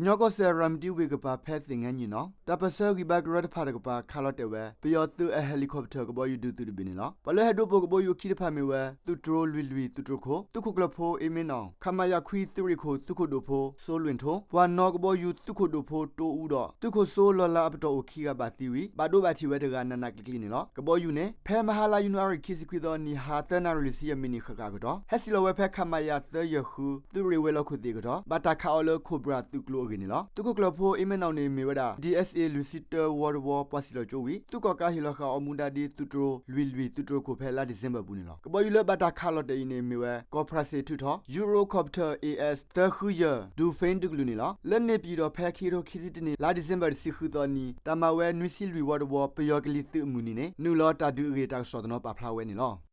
ကညီကီၢ်စဲၣ် ရၤမတံဝ့ၢ်ကပၤ ဖဲသ့ၣ်ငါညံၣ်နီၤ တၢ်ပၢၢ်ဆၢဂံၢ်ဘါကရၢတဖၣ်တကပၤ ခးလီၤတဲာ်ဝဲ ပယီၤသုးအ helicopter ကဘီယူၤဒုးသုးတဘ့ၣ်န့ၣ်လီၤ. ပှၤလၢဟဲဒိးပိာ်ကဘီယူၤခံတဖၣ်မ့ၢ်ဝဲ သုးတြိၤ လွံၢ်လွံၢ် သုးတြိၤခိၣ် သုးခိၣ်ကျၢၢ်ဖိ အ့မ့နီၣ်, ခမရ ခွံသုးရ့ၣ်ခိၣ် သုးခိၣ်ဒိၣ်ဖိ စိလွ့ၣ်ထိ, ပှၤနီၣ်ကဘီယူၤသုးခိၣ်ဒိၣ်ဖိ တိအူဒီး သုးခိၣ်စိလီၤလးအပတီၢ်အိၣ်ခံဂၤဘၣ်သံဝံၤ ဘၣ်ဒိဘၣ်ထံးဝဲတဂၤ နးနးကျံၤကျံၤန့ၣ်လီၤ. ကဘီယူၤန့ၣ် ဖဲမဟါလါယနူၤအါရံၤ ခံဆံခွံသီနံၤ ဟါသၢနၣ်ရံၣ် လွံၢ်ဆံယဲၢ်မံးနံးဃၣ်ဃၣ်အကတီၢ် ဟဲစံၣ်လီၤဝဲဖဲ ခမရ သၢယဲၢ်ဃု သုးရ့ၣ်ဝဲၤလီၢ်ခိၣ်သ့ၣ်အကတီၢ် ဘၣ်တၢ်ခးအီၤလၢ Cobra သုးကျိၤအဂ့ၢ်န့ၣ်လီၤ. သုးခိၣ်ကျၢၢ်ဖိ အ့မ့နီၣ်န့ၣ် မ့ၢ်ဝဲဒၣ် DSA လွံၢ်ဆံတၢဝီတဝီ ပှၤစံၣ်လီၤကၠိဝံၤ သုးကီၣ်ကးဟ့ၣ်လီၤဃာ်အီၤမူဒါဒ် သုးတြိၤ လွံၢ်လွံၢ် သုးတြိၤခိၣ် ဖဲလါဒံၣ်စ့ဘၢၣ်အပူၤန့ၣ်လီၤ. ကဘီယူၤလၢဘၣ်တၢ်ခးလီၤတဲာ်အံၤန့ၣ် မ့ၢ်ဝဲ ကီၢ်ဖြၣ်စ့ၣ်ထုးထီၣ် Eurocopter A S သၢဃုယဲၢ် Dolphin တကလုာ်န့ၣ်လီၤ. လၢန့ၣ်ပၠံၣ်ဒီး ဖဲခံကထိခံဆံတၢနံၣ် လါဒံၣ်စ့ဘၢၣ် တဆံဃုသီနံၤ တၢ်မၤဝဲ နွံဆံလွံၢ်ဝီတဝီ ပယီၤကလံၤသုးအမုၢ်နံၤန့ၣ် နုာ်လီၤတၢ်ဒုးအဂ့ၢ် တၢ်ကစီၣ်တနီၤပာ်ဖျါဝဲန့ၣ်လီၤ.